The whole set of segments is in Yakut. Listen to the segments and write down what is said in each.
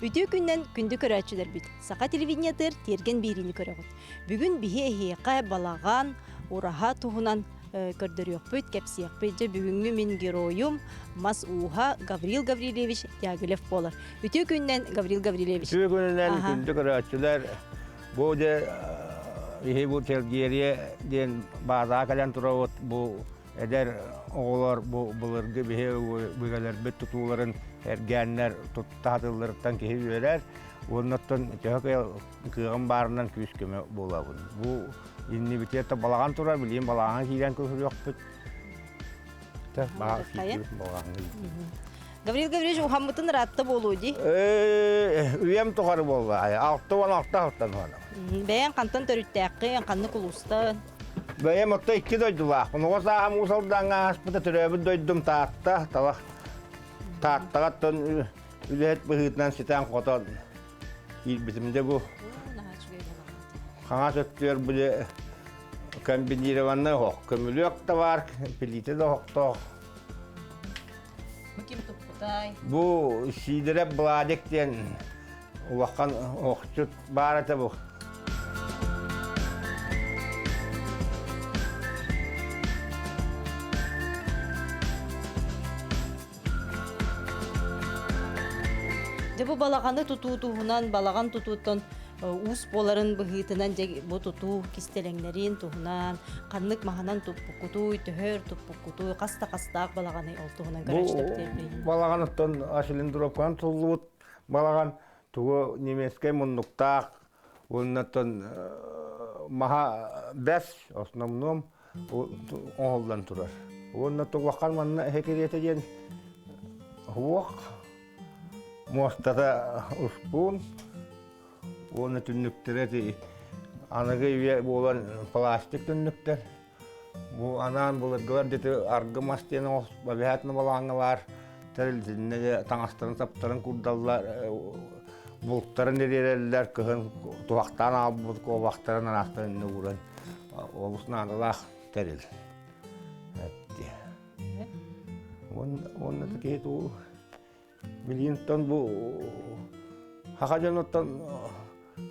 Үтүө күннэн күндү көрөөччүлэрбит! Саха телевидениетыгар тиэргэн биэриини көрөҕүт. Бүгүн биһи эһиэхэ балаҕан, ураһа туһунан көрдөрүөхпүт, кэпсиэхпит. Дьэ бүгүҥҥү мин геройум мас ууһа Гаврил Гаврильевич Дягилев буолар. Үтүө күннэн Гаврил Гаврильевич. Үтүө күнүнэн күндү көрөөччүлэр! Бу дьэ иһи бу Телгиэрийэ диэн баазаҕа кэлэн турабыт. Бу эдэр оҕолор бу былыргы биһи быгалэрбит тутууларын эргээннэр тутта сатыылларыттан киһи үөрэр. Уоннаттан төһө кыаҕым баарынан күүс-көмө буолабын. Бу иннибитигэр балаҕан турар, билигин балаҕаҥҥа киирэн көрүөхпүт. Гаврил Гаврильевич уһаммытын ыраатта буолуо дии. Үйэм тухары буолла. 66 алтан уһанам. Бэйэҥ хантан төрүттээххин, ханнык улуустан? Бэйэм отто икки дойдулаахпын. Оҕо сааһым Уус Алдаҥҥа ааспыта, төрөөбүт дойдум Таатта, Талах. Тааттаҕа үлэһит быһыытынан ситэн-хотон киирбитим дьэ бу хаҥас өттүгэр били комбинированный оһох көмүлүөк да баар билиитэ да оһохтоох Бу ким туппутай? Бу Сиидэрэп Владик диэн улахан оһохчут баар этэ бу. Дьэ бу балаҕаны тутуу туһунан, балаҕан тутууттан уус буоларын быһыытынан дьэ бу тутуу кистэлэҥнэрин туһунан, ханнык маһынан туппуккутуй, төһөр туппуккутуй, хас да хастаах балаҕаны ол туһунан көрөөччүлэр Бу балаҕаныттан асилиндровканан туллубут балаҕан тугу немецкэй муннуктаах уоннаттан маһа бэс основном оҥоһуллан турар. Уонна тугуоххан манна эһэ диэн уох муостата успуун уонна түннүктэрэ ити аныгы үйэ буолан пластик түннүктэр. Бу анаан былыргылар дити аргы мас диэн обязательно балааҥҥа баар тэрилтиннэ таҥастарын саптарын курдаллар бултарын ириэрэллэр кыһын туһахтаан аалбыт куобахтарын араастарын иннэ ууран олус наадалаах тэрил. Уонна киһи туу билигинтэн бу хаха дьонуттан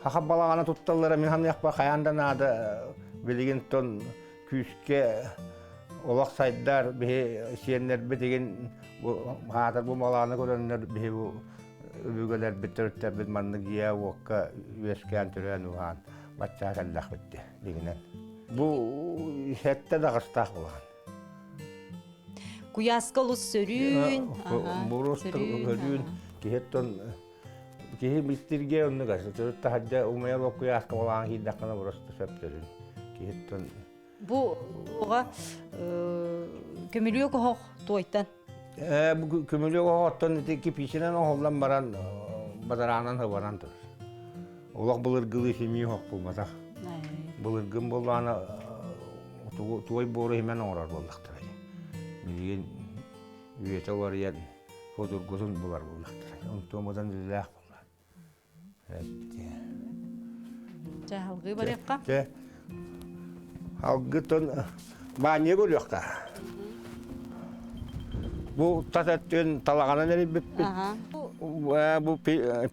хаха балаҕана тутталлара мин ханыахпар хайаан да наада билигинтэн күүскэ олох сайдар биһи сиэннэрбит игин бу хаатар бу балаҕаны көрөннөр биһи бу өбүгэлэрбит төрүттэрбит маннык дьиэ уокка үөскээн төрөөн уһаан баччаа кэллэхпит дигинэн Бу сэттэ даҕастаах улахан. Куйааска олус сөрүүн. Бурустук сөрүүн. Киһиттэн киһи мистирге оннук төрүт таһырдьа умайар ол куйааска балаҕан киирдэххинэ просто сөп сөрүүн. Киһиттэн Бу туоҕа көмүлүөк оһох туойтан. Э бу көмүлүөк оһоҕоттон ити кипичинэн оһоллон баран бадараанан хабанан турар. Олох былыргылыы химия оһох буолбатах. Былыргын буоллаҕына туой буору иһимэн оҥорор буоллахтара. Билигин үйэтэ уларыйан судургутун булар буоллахтара. Онтон быдан үлэлээх буолла. Чэ, алгыы барыахха. Чэ, алгытын баанньа көрүөххэ. Бу тас өттүн талаҕанан эрийбиппит. Бу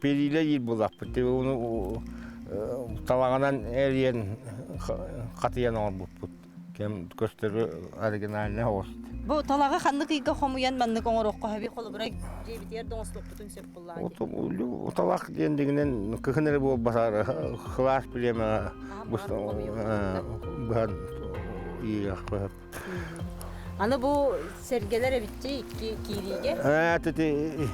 перилэ диир буллахпыт. Уну талаҕанан эрийэн хатыйан оҥорбуппут. Кэм көстөрү оригинальный оҕус. Бу талаҕы ханнык ыйга хомуйан маннык оҥоруохха сөбүй холобура дьиэбитигэр да оҥостуохпутун сөп буллаҕа дии. Талах диэн дигинэн кыһын эрэ буолбатар кылаас билиэмэ быһан иирэхпэ. Аны бу сэргэлэр эбитчи икки киириигэ. Ээ тити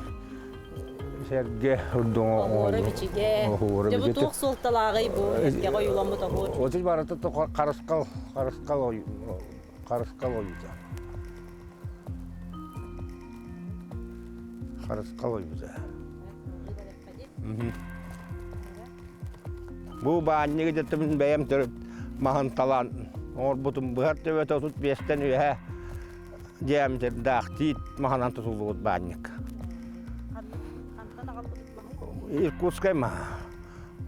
сэргэ урдуҥа Оһуора бичигэ. Оһуора Дьэ бу бичигэ. туох суолталааҕый бу эргэҕэ ойууламмыт оһуор? Отут барыта харысхал харысхал харысхал ойуута. Харысхал ойуута. Бу баанньыгы дьэттим бэйэм төрүт маһын талан оҥорбутум быһар төбөтө 35-тэн үөһэ диаметрдаах тиит маһынан тутуллубут баанньык. Иркутскай маһа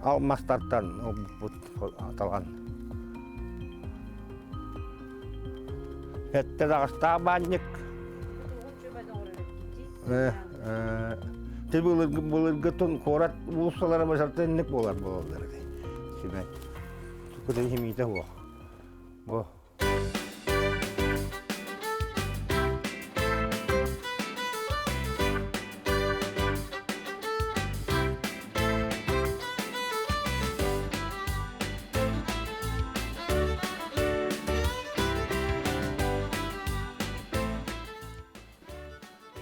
алмастартан ылбыппыт талан. Эттэ даҕастаах баанньык. Ти былыргы былыргытын куорат уулуссалара башарта инник буолар буолаллар эти. Симэт. Тукута химиитэ хуох. Бу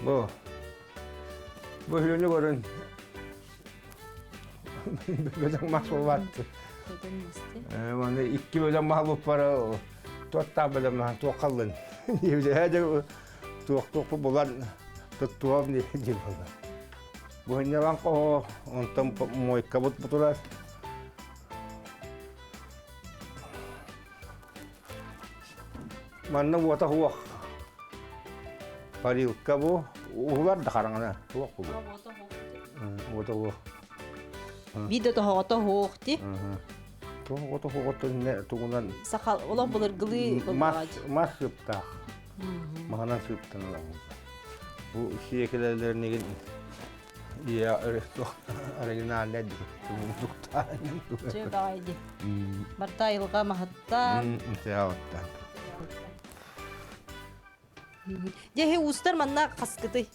Бу бу үлүнү көрөн бөдөҥ мас буолбатты. Маны икки бөдөҥ маһа буппара туоттаах бөдөҥ маһа туох халлын. Туох туохпу булан туттуом диир буолла. Бу инньэлэн хоһо, онтон мойкабыт бутурар. Манна уота суох. Парилка бу уһулар да хараҥана суох бу. Уота суох. Биир да тоһоҕото суох ти. Тоһоҕото суоҕото тугунан Саха олох былыргылыы мас мас сыптаах. Маһынан сыптан Бу сиэкилэлэрнигин Иә, оригинальный Чэ баҕайди. Барта айылҕа маһыттан. Сеауттан. Дьэ уустар манна хаскытый?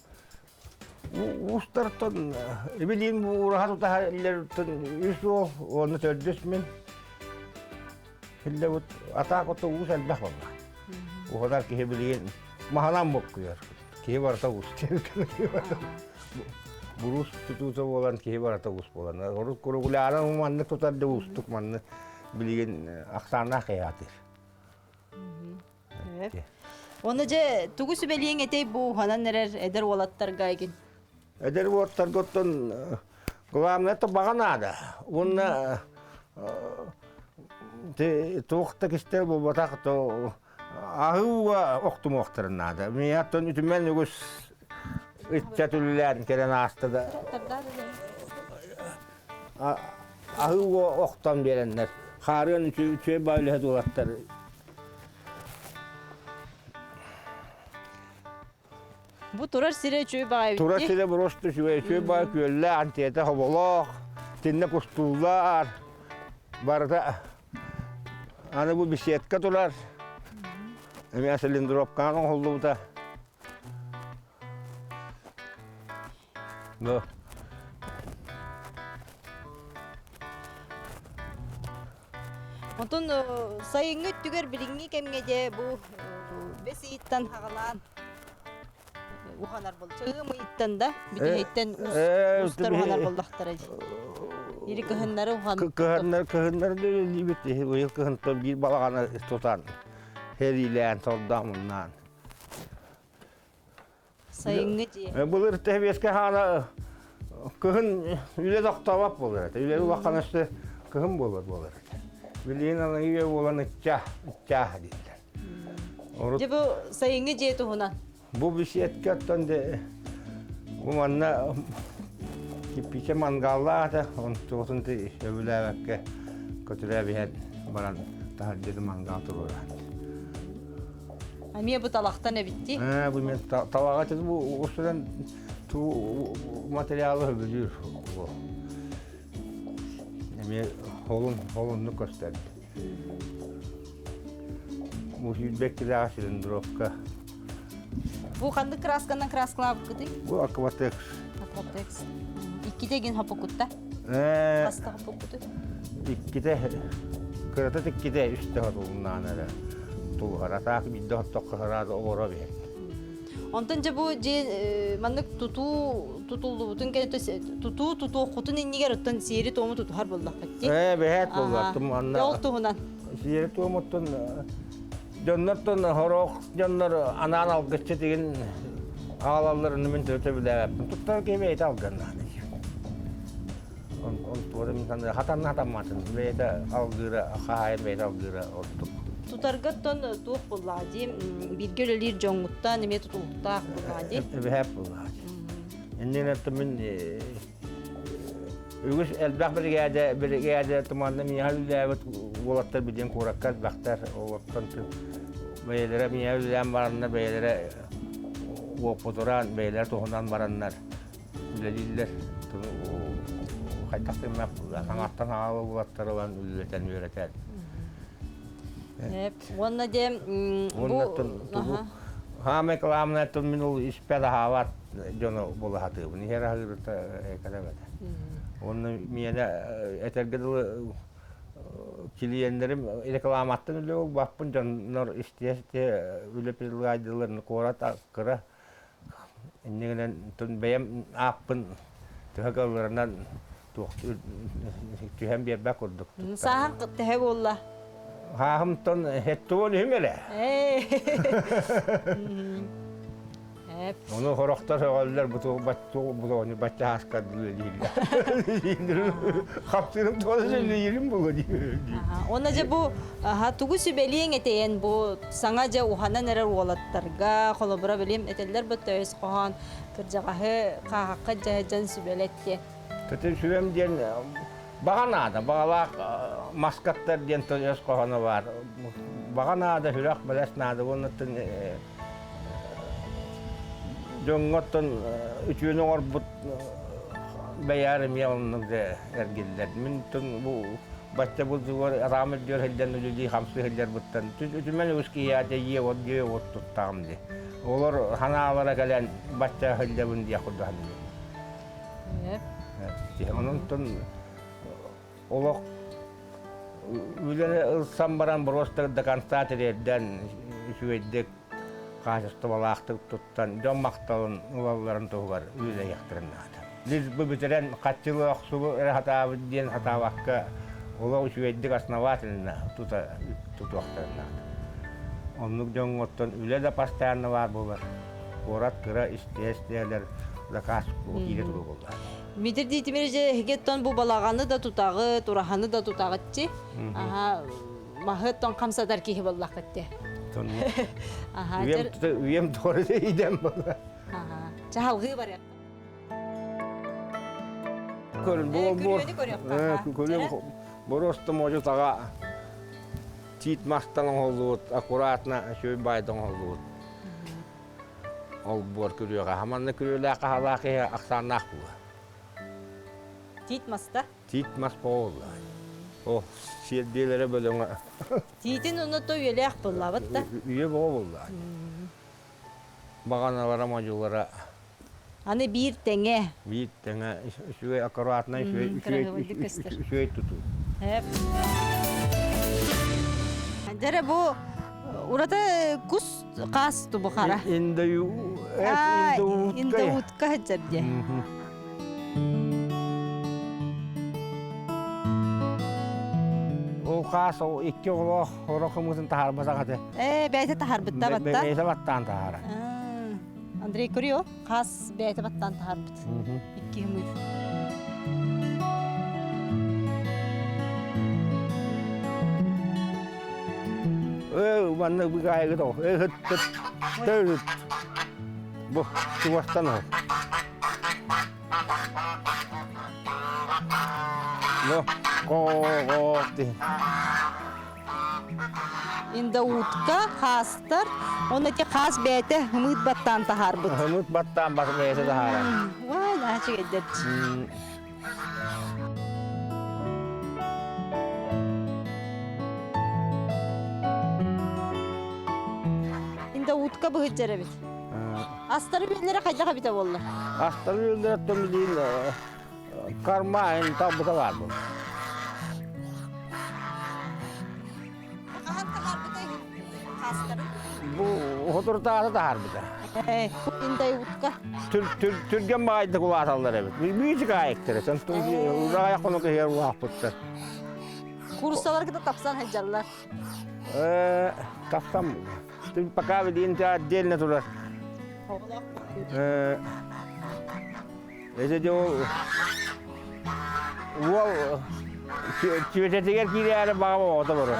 Уустартан эбилиин ураха тутаһаллартан үс уол уонна төрдүс мин. Хиллебут атаак отто уус элбэх болла. Уһадар киһи билигин маһанан боккуйар. Киһи барыта уус. Буруус тутуута буолан киһи барыта уус буолан. Орут куругуляран маннык тутар да уустук манны билигин ахсааннаах кыйаатыр. Оны же тугу сүбэлиэҥ этэй бу уханан эрэр эдэр уолаттарга эгин? Эдэр уолаттарга оттон главное это баҕа наада. Уонна туох да кистэл буолбатах то аһыыга охтумуохтарын наада. Миаттан үтүмэн үгүс ыччат үлэлээн кэлэн ааста да аһыыга охтон биэрэннэр хаарыан үчүгэй баа үлэһит уолаттар Бу турар сирэ үчүгэй баҕайы Турар сирэ просто үчүгэй үчүгэй баҕайы күөллээх, антиэтэ хоболоох, тиннэ кустууллар, барыта аны бу беседка турар. Эмиэ цилиндровкаҕа оҥоһуллубута. Ну. Онтон сайыҥҥы өттүгэр билиҥҥи кэмҥэ дьэ бу бэс ыйыттан хаҕалаан уханар бол ыам ыйыттан да бүтэһиттэн устар уханар боллахтара Ири кыһыннары ухан кыһыннар кыһыннары үлэлиибит быйыл кыһынтан биир балаҕаны тутан хэриилээн сордоомуннаан Сайыҥҥы дьиэ. Былыр тэбиэскэ хаана кыһын үлэ тохтообот буолар этэ. Үлэ улахан өссө кыһын буолар буолар этэ. Билигин аны үйэ буолан ычча, ыччаа дииллэр. Дьэ бу сайыҥҥы дьиэ туһунан. Бу беседка оттон де бу манна кирпичэ мангаллаах этэ, онтуотун өбүлээбэккэ көтүрээбиһэн баран таһырдьа мангал туруораат. Эмиэ бу талахтан эбитти. Ээ, бу мен талаҕа тыл бу устунан ту материалы хөбүлүүр. Эмиэ холун холуннук көстөр. Бу сүүрбэккилээх цилиндровка. Бу ханнык красканан краскалаабыккытый? Бу акватекс. Акватекс. Икките гин хопукутта? Ээ. Хаста хопуккутуй? Икките кырата тикките үстэ хотулуннаан эрэ тулуһара таах биирдэ хоттоххо сараада олоро биһэр. Онтон дьэ бу дьиэ маннык тутуу тутуллубутун кэннэ тутуу тутуоххутун иннигэр оттон сиэри-туому тутуһар буоллаххыт дии. Ээ бэһээт буоллар манна. Ол туһунан. Сиэри-туомуттан дьоннортон хорох дьоннор анаан алгысчы тигин аҕалалларын мин төрүтэ билээбэппин. Туттар киһи бэйэтэ алганнаан. Хатанна хатамматын бэйэтэ алгыыра хаһаайын бэйэтэ алгыыра ордук. Тутарга оттон туох буоллаҕа дии бииргэ үлэлиир дьоҥҥуттан эмиэ тутулуктаах буоллаҕа дии. Эбэһээп буоллаҕа дии. Иннинэ мин үгүс элбэх биригээдэ биригээдэ туманна миэхэ үлэлээбит уолаттар билигин куоракка элбэхтэр олортон бэйэлэрэ миэхэ үлэлээн бараннар бэйэлэрэ уопутуран бэйэлэрэ туһунан бараннар. үлэлииллэр. Хайдах гыннах саҥаттан аҕала уолаттар ылан үлэлэтэн үөрэтэн. Уонна де Уонна тугу хаамай кылаамына мин ол испэт аһаабат дьону була сатыыбын. Иһэр аһыырыта кэлэбэтэ. Уонна миэнэ этэргэ дылы Килийиэннэрим рекламаттан үлэ булбаппын, дьоннор истиэ-истиэ үлэ предлагайдыылларын куорат кыра иннигинэн бэйэм ааппын төһө кыалларынан туох түһэн биэрбэт курдук Сааһын төһө буолла? Сааһымтан һеттуон үһүм эрэ. Ону хорохтор сөҕөллөр бу бачча ааска дииллэр. Хапсыырым туола сүллүүрүм буолуо диир. Уонна дьэ бу тугу сүбэлиэҥ этэйэн бу саҥа дьэ уһанан эрэр уолаттарга холобура билим этэллэр бу төйүс хоһоон кырдьаҕаһы хааһахха дьаһайдьан сүбэлэт диэн. Көтүн сүбэм диэн баҕа наада, баҕалаах маскаттар диэн өс хоһооно баар. Баҕа наада, сүрэх бэлэс наада уонна Дьоҥҥо оттон үтүөнү оҥорбут бэйээр эмиэ оннук да эргиллэр. Мин оттон бу бачча булдугар араам үрдүгэр сылдьан үлэлии-хамсыы сылдьарбыттан үтүмэн үгүс киһи дьиэ от дьиэ от туттаҕым дии. Олор санаалара кэлэн бачча сылдьабын диэх курдук саныыбын. Онон олох үлэни ылсан баран просто до конца тириэрдэн үчүгэйдик хаачыстыбалаахтык туттан дьон махталын ылалларын туһугар үлэлэһиэхтэрин наада. Лишь бы бүтэрэн хаччылы охсубу эрэ сатаабыт диэн сатаабакка олох үчүгэйдик основательно тута тутуохтарын наада. Оннук дьоҥҥоттон үлэ да постоянно баар буолар. Куорат кыра истиэстиэлэр заказ киирэ туруу буолла. Дмитрий Дмитриевич эһиги бу балаҕаны да тутаҕыт, ураһаны да тутаҕытчи. Аха маһы тон хамсатар киһи буоллаххыт те. Аха. Үйэм тухары идэм буолла. Аха. Чаһалгыы барыах. Көрүн бу бу. Көрүн Бороста модьу таға тиит мастан оҥоһуллубут, аккуратно үчүгэй баайдан оҥоһуллубут. Олбуор күрүөҕэ. Хаманна күрүөлээх хаһалаах киһи ахсааннаах буолуо. Тиит маста? Тиит мас буолла. О, сиэрдиэлэрэ бөлөҥө. Тиитин онно үйэлээх буоллабыт да? Үйэ боҕо буолла. Баҕаналара, модьулара. Аны биир тэҥэ. Биир тэҥэ. Үчүгэй аккуратнай, үчүгэй, үчүгэй тутуу. Дьэрэ бу ураты кус Хас тубухара. Индоутка сылдьар дии. Ол хаас ол икки оҕолоох оро хымыытын таһаарбатах этэ. Ээ, бэйэтэ таһаарбытта батта. Бэйэтэ баттаан таһаара. Андрей Курьо хаас бэйэтэ баттаан таһаарбыт. Икки хымыыт. Ээ, манна быгаайыгыт ол. Ээ, ыт, ыт, ыт. Бу, чугастан ол. Ну, го-го дии. Индаутка хаастар, он эти хаас бэйэтэ ымыт баттаан таһаарбыт. Ымыт баттаан бас бэйэтэ таһаарар. Вай, наачыгайдат. Индаутка быһыджар эбит. Астары үөллэрэ хайдах эбитэ буолла? Астары үөллэрэ төмүлүүн карма талбыта баар буолла. Хаһан таһаарбыта хаастарын? Бу хотуртаата таһаарбыта. Индай утка. Түргэн баайдык улааталлар эбит. Бүүчүк аайыктар. Ураайа хонук иһэр улааппыттар. Курсалар кытта тапсан сылдьаллар. Тапсан. Пока билигин отдельно турар. Эти ол уол түөтэтигэр киирээри баҕа оҕото барар.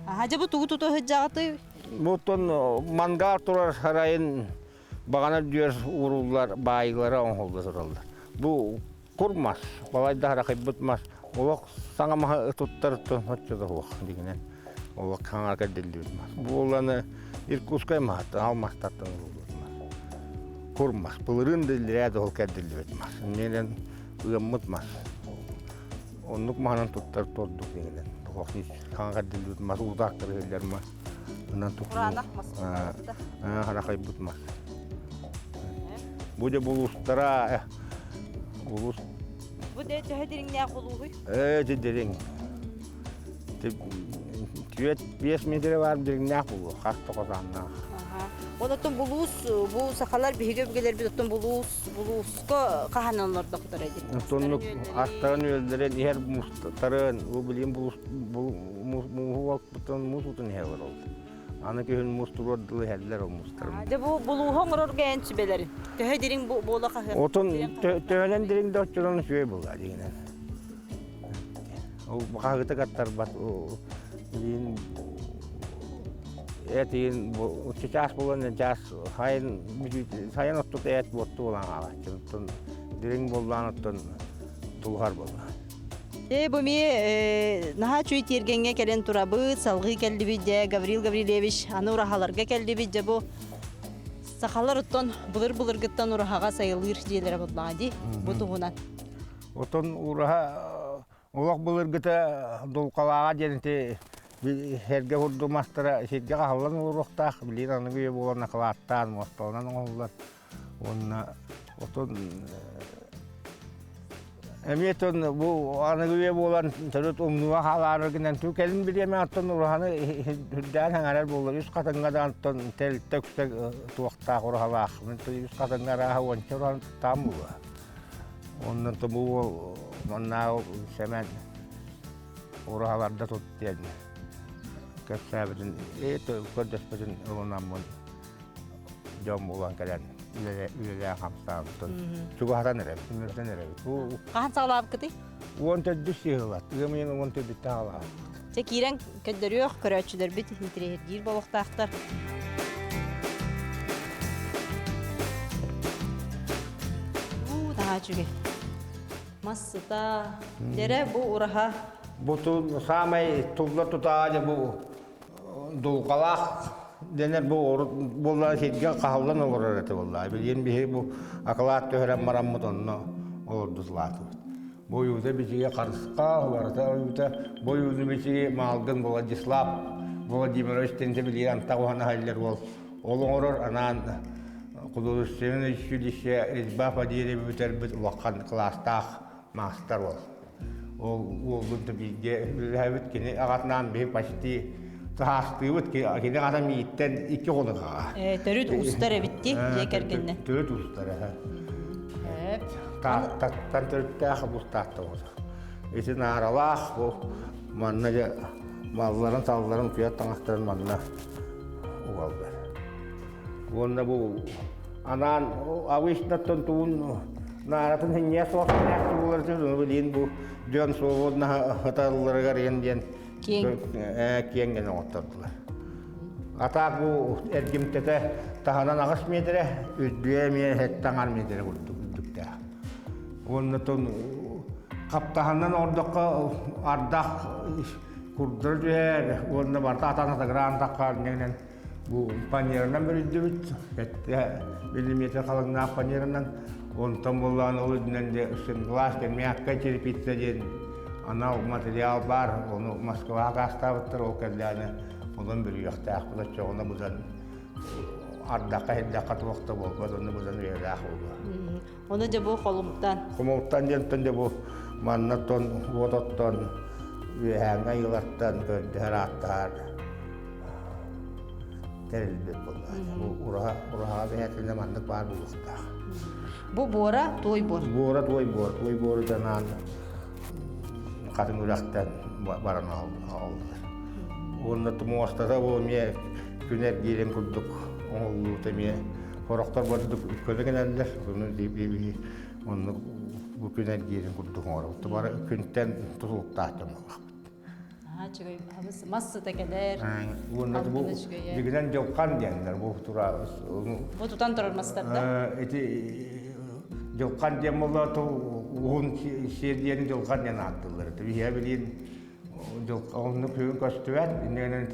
Аха дьэ бу тугу тута сылдьаҕытый? Буттун мангал турар сарайын баҕана дүөр ууруллар баайыылара оҥоһулла тураллар. Бу кур мас, балайда харахайбыт мас, олох саҥа маһы туттар оччо да суох дигинэн олох хаҥа кэрдиллибит мас. Бу уланы Иркутскай маһыттан, алмастартан ылыллыбыт мас. Кур мас. Былырыын да иллэрээ да ол кэрдиллибит мас. Иннинэн ыаммыт мас. Оннук маһынан туттар тордук дегенен. Хаҥа кэрдиллибит мас, уудаактар иһиллэр мас. Онон Кураанах мас. Харахайбыт мас. Бу де булуустара булуус Бу де төһө дириҥнээх булууһуй? Ээ, дириҥ. Түөрт биэс метрэ баар дириҥнээх булуу, хас да хосааннаах. Онотон булуус, бу сахалар биһиги өбүгэлэрбит оттон булуус, булууска хаһан олордохтор эдин? Оннук астарын үөллэрин иһэр мустарын, бу билигин булуус мууһу уолпутун муус утун иһэллэр ол. Аны күһүн муус туруор дылы иһэллэр ол муустарын. Дьэ бу булууһу оҥорорго эн сүбэлэрин. Төһө дириҥ буола хаһыа? Отун төһөнөн дириҥ да оччонон үчүгэй буолла дигинэн. Ол хаһыыта каттарбат билигин этигин чаас буолан чаас сайын сайын оттута эт буотту буолан хаалааччы оттон дириҥ буоллаан оттон тулуһар буолла. Э, бу ми наһаа үчүгэй тиэргэҥҥэ кэлэн турабыт, салгыы кэллибит дьэ Гаврил Гаврильевич, аны ураһаларга кэллибит дьэ бу сахалар оттон былыр-былыргыттан ураһаҕа сайылыыр дьиэлэрэ буоллаҕа дии бу туһунан. Отон ураһа олох былыргыта дулҕалааҕа диэн ити сэргэ курдук мастара сиргэ хаһыллан олоруохтаах, билигин аныгы үйэ буолан акылааттаан муосталанан оҥоһуллар. Уонна отон эмиэ тон бу аныгы үйэ буолан төрүт умнуга хаалаары гынан түү кэлин бириэмэ оттон ураһаны үрдээн хаҥарар буоллар үс хатыҥҥа да оттон тэрилтэ үксэ туохтаах ураһалаах мин үс хатыҥҥа арааһа уонча ураһаны туттаан буолуо Онно бу уол маннааҕы Сэмэн ураһаларда тут диэн кэпсээбитин көрдөспүтүн ылынаммын дьон буолан кэлэн үлэлээн хамсаабытын чугаһатан эрэбит, үмүрүтэн эрэбит. Бу Хаһан саҕалаабыккытый? Уон төрдүс сыһылат, ыам ыйын уон төрдүттэн саҕалаабыт. Дьэ киирэн көрдөрүөх, көрөөччүлэрбит интириэһиргиир буолуохтаахтар. Уу, наһаа үчүгэй. Мас сыта. Дьэрэ бу ураһа. Бу саамай тулла тутаа дьэ бу дулҕалаах дэнэр бу урут буолла сиргэ хаһыллан олорор этэ буолла. Билигин биһи бу акылаат түһэрэн бараммыт онно олордулаатыбыт. Бу ойуута бичиги харысхал, барыта ойуута. Бу ойууну бичиги Маалгын Владислав Владимирович тенте билигин антах уһана халлар уол. Ол оҥорор анаан художественное училище резьба по дереву бүтэрбит улахан кылаастаах маастар уол. Ол уолбун да бииргэ үлэлээбит кини аҕатынаан биһи почти саастыыбыт кини аҕата мииттэн икки хонук аҕа. Төрүт устар эбитти дьиэ кэргэннэ. Төрүт устар Тааттаттан төрүттээх бултаатта буолар. Ити нааралаах бу манна дьэ малларын салларын куйар таҥастарын манна угаллар. Уонна бу анаан обычнаттан тугун нааратын синньиэ суох буолар билигин бу дьон свободно ыталларыгар иэн диэн Киэҥ. Киэҥ гына оҥоттордулар. Атаак бу эргимтэтэ таһынан аҕыс миэтэрэ, үрдүө эмиэ сэттэ аҥар миэтэрэ курдук үрдүктээх. Уонна тон хаптаһаннан оҥордоххо ардах курдары түһэр уонна барыта атан атагыраан таххаар иннинэн бу панеранан бүрүйдүбүт. Сэттэ миллиметр халыҥнаах панеранан. Онтон буоллаан ол үрдүнэн дьэ глаз мягкая черепица диэн анал материал баар, ону Москваҕа гаастаабыттар, ол кэллэҕинэ онон бүрүйүөхтээхпит, оччоҕуна быдан ардахха иһиллэххэ туох да буолбат, онно быдан үйэлээх буолуо. Ону дьэ бу холумтан. Холумтан диэнтэн дьэ бу манна тон уот оттон үөһээҥҥи айыылартан көрдөһөр ааттаһар тэрилбит буолла. Бу ураһа ураһаҕа бэйэтинэ маннык баар буолуохтаах. Бу буора туой буор. Буора туой буор, туой буору дьанаан хатыҥ үрэхтэн баран аҕаллылар. Уонна муостата бу эмиэ күн эргиирин курдук оҥоһуллубута эмиэ сорохтор бурдук көнө гэнэллэр, ону оннук бу күн эргиирин курдук оҥоробут. Бары күнтэн тутулуктаах дьон буоллахпыт. Аһаа үчүгэй мас сыта кэлэр. Уонна бу дигинэн дьылхан диэннэр бу тура Бу тутан турар мастарда. Ити дьылхан диэн буолла уһун сиэр диэн дьылхан диэн ааттыыллар. Биһиэ билигин оннук күн көстүбэт, иннинэн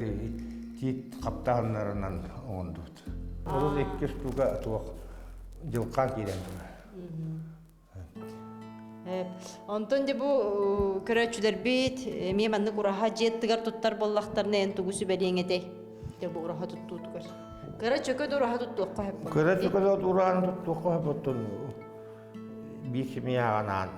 тиит хаптаһыннарынан оҥордубут. Ол икки штука туох. Дьылхаан киирэн турар. Онтон дьэ бу көрөөччүлэрбит эмиэ маннык ураһа дьиэ аттыгар туттар буоллахтарына эн тугу сүбэлиэҥ этэй? Дьэ бу ураһа туттуутугар. Кыра чөкө да ураһа туттуохха сөп. Кыра чөкө да ураһаны туттуохха сөп оттон биир семьяҕанаан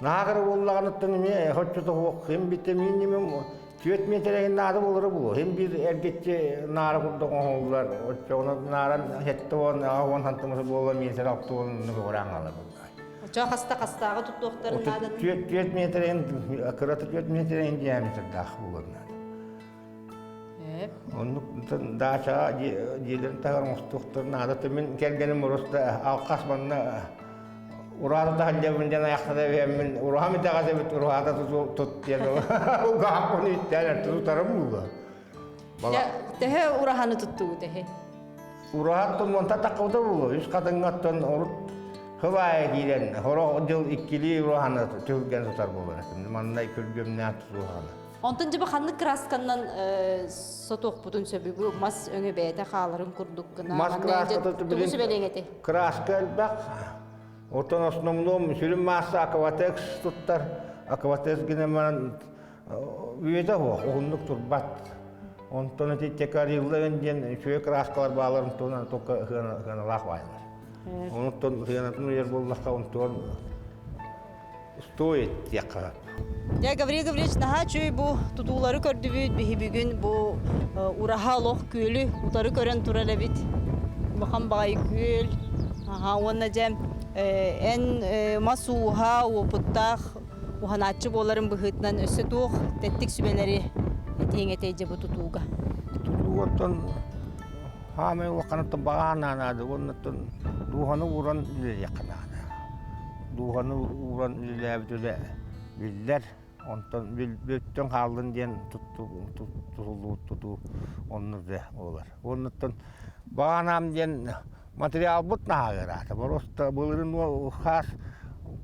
наһаа кыра буоллаҕыныттан эмиэ хоччото суох ким витамин Түөрт миэтэрэ наада буолара буолуо. Син биир эргиччи наара курдук оҥоһуллар. Оччоҕуна нааран 70 80 сантымысы буола миэтэрэ 60 көҕүрээн хаалар буолла. Оччоҕо хаста хастааҕы туттуохтарын наадатын? Түөрт миэтэрэ кырата 4 миэтэрэ диаметрдаах буолар наада. Оннук даачаҕа дьиэлэрин таһыгар оҥостуохтарын наада. Мин кэргэним просто алхас манна Ураата таһырдьабын диэн айахтана эбиэммин ураһам итэҕэс эбит ураһата тут диэн угаахпын үттээн тутарым буолуо. Төһө ураһаны туттугут эһи? Ураһаттан уонта таххыбыта буолуо. Үс хатыҥҥаттан урут хыл аайы киирэн хорох дьыл иккилии ураһаны түһүлгэн тутар буолар этим. Маннай күргүөмнээх тутуһаны. Онтон дьэ ханнык красканан сотуохпутун сөбүгү мас өҥө бэйэтэ хааларын курдук гына Мас краската тугу сүбэлиэҥ этэй? Краска элбэх. Оттон основном сүрүн маасса акватекс туттар. Акватекс гынан баран үйэтэ суох, уһуннук турбат. Онтон ити текарилларын диэн үчүгэй краскалар бааларын туһунан только сыаналаах баайлар. Онуттан сыанатын уйар буоллахха, онтон стоит диэххэ. Дьэ, Гаврил Гаврильевич, наһаа үчүгэй бу тутуулары көрдүбүт. Биһи бүгүн бу ураһа олох күөлү утары көрөн турар эбит. Улахан баҕайы күөл. Аха, уонна дьэ эн мас ууһа, уопуттаах уһанааччы буоларын быһыытынан өссө туох тэттик сүбэлэри этиэҥ этэй дьэ бу тутууга? Тутуугаттан хаамай улаханыттан баҕа наада уоннаттан дууһаны ууран үлэлиэххэ наада. Дууһаны ууран үлэлээбит үлэ биллэр. Онтон бүттүн хааллын диэн тутуллубут тутуу оннук да буолар. Оннуттан баҕанаам диэн материалбыт наһаа ыараата. Просто былырыын хаас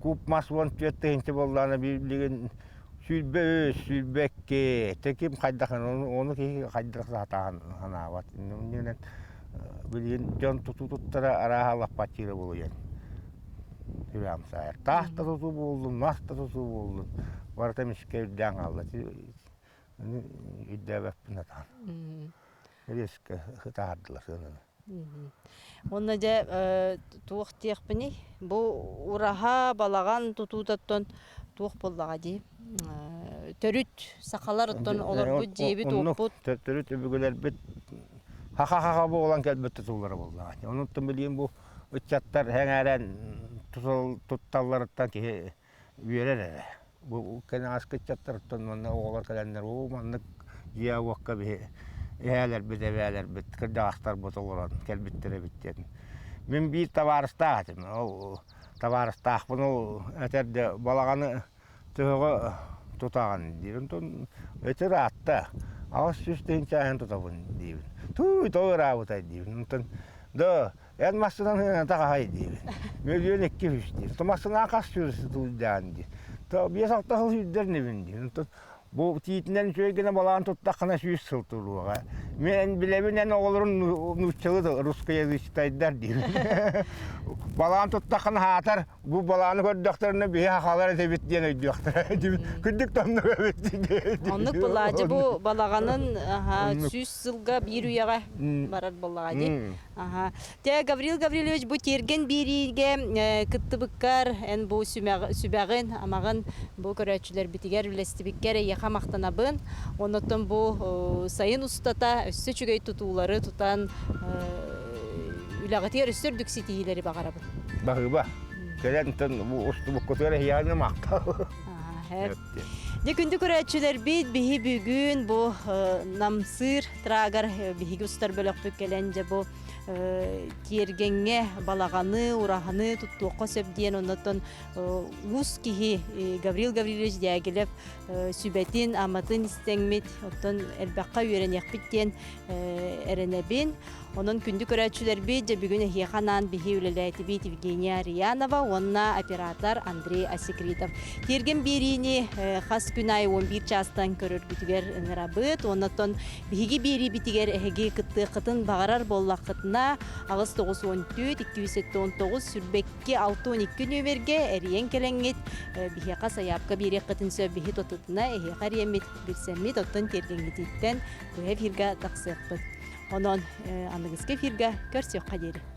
куб мас 14 тыһыынча буоллаҕына билигин 23, 22 ким хайдах ону киһи хайдах сатаан санаабат. Иннинэн билигин дьон тутуу туттара арааһа лаппаччыыра буолуйан. Сүрэҕим саайар. Таах да тутуу буоллун, мас да тутуу буоллун, барыта эмискэ үрдээн хаалла. Үрдээбэппин сатаан. Резко ытаардылар сыананы. Уонна дьэ туох диэхпиний? Бу ураһа, балаҕан тутуутаттан туох буоллаҕа дии? Төрүт сахалар оттон олорбут дьиэбит уоппут. Төрүт өбүгэлэрбит хаха-хаха буолан кэлбит тутуулара буоллаҕа. Онуттан билигин бу ыччаттар сэҥээрэн тутталларыттан киһи үөрэр эрэ. Бу кэнэҕэски ыччаттартан уонна оҕолор кэлэннэр уу маннык дьиэ-уокка биһи эһээлэрбит, эбээлэрбит, кырдьаҕастарбыт олорон кэлбиттэр эбит диэн. Мин биир табаарыстаах этим. Ол табаарыстаахпын ол этэр да балаҕаны төһөҕө тутаҕын диир. Онтон ити ыраатта. 800 тыһыынча тутабын диибин. Тууй, тоҕо ыраабытай диибин. Онтон да эн массыынан таҕаһай диибин. Мөлүйүөн 200 диир. То массыынан хас сүүс сылдьаан диир. То 5-6 сыл сүүрдэр инибин диир. Онтон Бу тиитинэн үчүгэй гына балаан туттаххына 100 сыл туруоҕа. Мен билэбин эн оҕолорун нууччалыы русскоязычтайдар диир. Балаан туттаххына хаатар бу балааны көрдөхтөрүнэ биһи хахалар этибит диэн өйдүөхтэрэ. Күндүк тоннук эбит. Оннук былаадьы бу балаҕанын 100 сылга биир үйэҕэ барар буоллаҕа дии. Аха. Тэ Гаврил Гаврильевич бу тиэргэн биэриигэ кыттыбыккар эн бу сүбэҕин, амаҕын бу көрөөччүлэрбитигэр үлэстибиккэр эйиэхэ махтанабын. Оннуттан бу сайын устата өссө үчүгэй тутуулары тутан үлэҕитигэр өссө үрдүк ситиһиилэри баҕарабын. Баһыыба. Кэлэн бу устубуккутугар эһиэхэ махтал. Дьэ күндү көрөөччүлэрбит биһи бүгүн бу Намсыыр трагар биһиги устар бөлөхпүт кэлэн дьэ бу тиэргэҥҥэ балаҕаны, ураһаны туттуохха сөп диэн оннуттан уус киһи Гаврил Гаврильевич Дягилев сүбэтин, аматын истэҥмит, оттон элбэххэ үөрэниэхпит диэн эрэнэбин. Онон күндү көрөөччүлэрбит, дьэ бүгүн эһиэхэ анаан биһи үлэлээтибит Евгения Ариянова уонна оператор Андрей Асекритов. Тиэргэн биэриини хас күн аайы 11 чаастан көрөргүтүгэр ыҥырабыт. Оннотон биһиги биэриибитигэр эһиги кыттыаххытын баҕарар буоллаххытына, буоллаххытына 894 279 22 62 нүөмэргэ эрийэн кэлэҥҥит биһиэхэ сайаапка биэриэххитин сөп биһи тотутуна эһиэхэ эрийэммит билсэммит оттон тиэргэҥҥититтэн быһа эфиргэ тахсыахпыт. Онон аныгыскы эфиргэ көрсүөххэ диэри.